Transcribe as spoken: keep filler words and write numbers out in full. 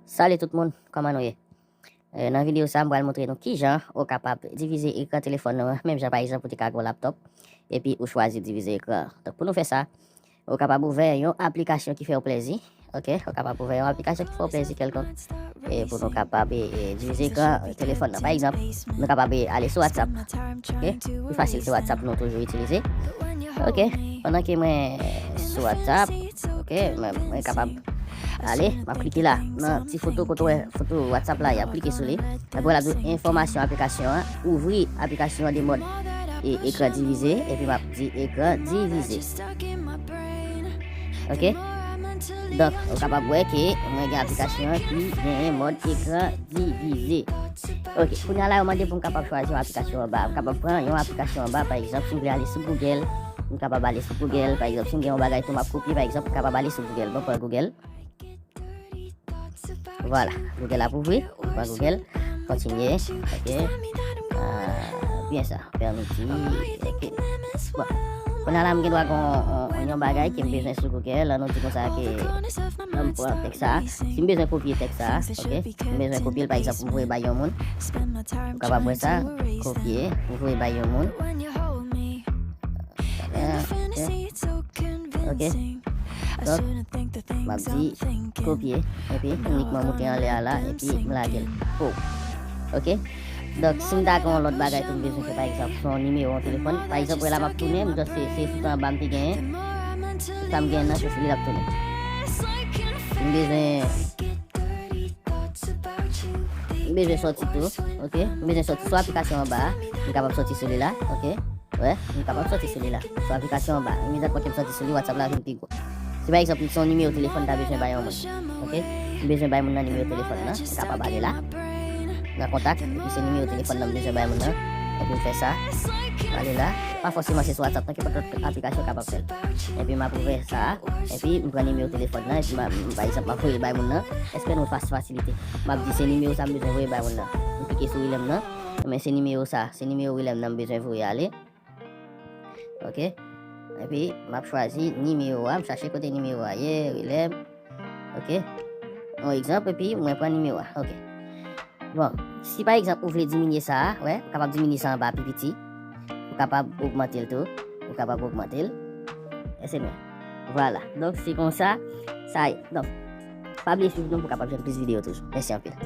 Salut tout moun, kòman nou ye? Eh, nan videyo sa, m pral montre nou kijan ou kapab divize ekran telefòn ou an, menm jan pa egzanp ou te ka gen yon laptop, epi ou chwazi divize ekran an. Donk pou nou fè sa, ou kapab ouvè yon aplikasyon ki fè w plezi, ok? Ou kapab ouvè yon aplikasyon ki fè w plezi kèlkonk, e pou nou kapab e, e, divize ekran telefòn nan. Pa egzanp, nou kapab e, ale sou WhatsApp, ok? Pi fasil se WhatsApp nou toujou itilize. Ok, pandan ke mwen sou WhatsApp, ok, mwen, mwen kapab ale, m ap klike la, nan ti foto kote w wè foto WhatsApp la, y ap klike sou li. Apre l ap di w enfòmasyon aplikasyon an, ouvri aplikasyon an de mòd e ekran divize, epi m ap di ekran divize. Ok? Donk, ou kapab wè ke mwen gen aplikasyon an ki genyen mòd ekran divize. Ok, kounye a la, yo mande pou m kapab chwazi yon aplikasyon anba. M kapab pran yon aplikasyon anba, pa egzanp, si m vle ale sou Google, m kapab ale sou Google, pa egzanp, si m gen yon bagay tou m ap kopye, pa egzanp, m kapab ale sou Google. Bon, pran Google. Vwala, Google ap ouvri, pran Google, kontinye, ok. Ah, byen sa, pèmiti, ok. Bon, kounye a la, m gen dwa gen yon, yon, yon bagay ke m bezwen sou Google, ann nou di konsa ke, ann pran tèks sa, si m bezwen kopye tèks sa, ok, m bezwen kopye l, pa egzanp, pou m voye bay yon moun, ou kapab wè sa, kopye, pou voye bay yon moun. Ah, ok. Ok. Donk, m ap di kopye, epi inikman moute anlè a la, epi m lage l. Oh. Ok. Donk, si m ta gen yon lòt bagay tou m bezwen fè, pa egzanp, se yon nimewo yon telefòn, pa egzanp, wè la m ap tounen, m just se, se sou anba m te genyen, sa m genyen nan, se sou li l ap tounen. M bezwen, m bezwen sòti tou, ok? M bezwen sòti sou aplikasyon anba a, m kapab sòti sou li la, ok? Wè, m kapab sòti sou li la. Sou aplikasyon anba. Imedyatman ke m sòti sou li, WhatsApp la vin pi gwo. Si pa egzanp, se yon nimewo telefòn m ta bezwen bay yon moun. Ok? M bezwen bay moun nan nimewo telefòn nan, m kapab ale la. Nan kontak, epi se nimewo telefòn nan m bezwen bay moun nan. Epi m fè sa. M ale la. Pa fòseman se sou WhatsApp, nan kenpòt lòt aplikasyon kapab fè l. Epi m ap ouvè sa. Epi m pran nimewo telefòn nan. Epi m, pa egzanp, m ap voye l bay moun nan. Espè nou fas fasilite. M ap di se nimewo sa m bezwen voye bay moun nan. M klike sou Willem nan. Men se nimewo sa. Se nimewo Willem nan m bezwen voye ale. Ok. Epi, m ap chwazi nimewo a. M chache kote nimewo a ye, Willem. Ok. Yon egzanp, epi mwen pran nimewo a. Ok. Bon, si pa egzanp ou vle diminye sa a, wè, ou kapab diminye sa anba pi piti. Ou kapab ogmante l tou. Ou kapab ogmante l. Èske nou wè? Vwala. Donk, se konsa, sa ye. Donk, pa bliye swiv nou pou w kapab jwenn plis videyo toujou. Mèsi anpil.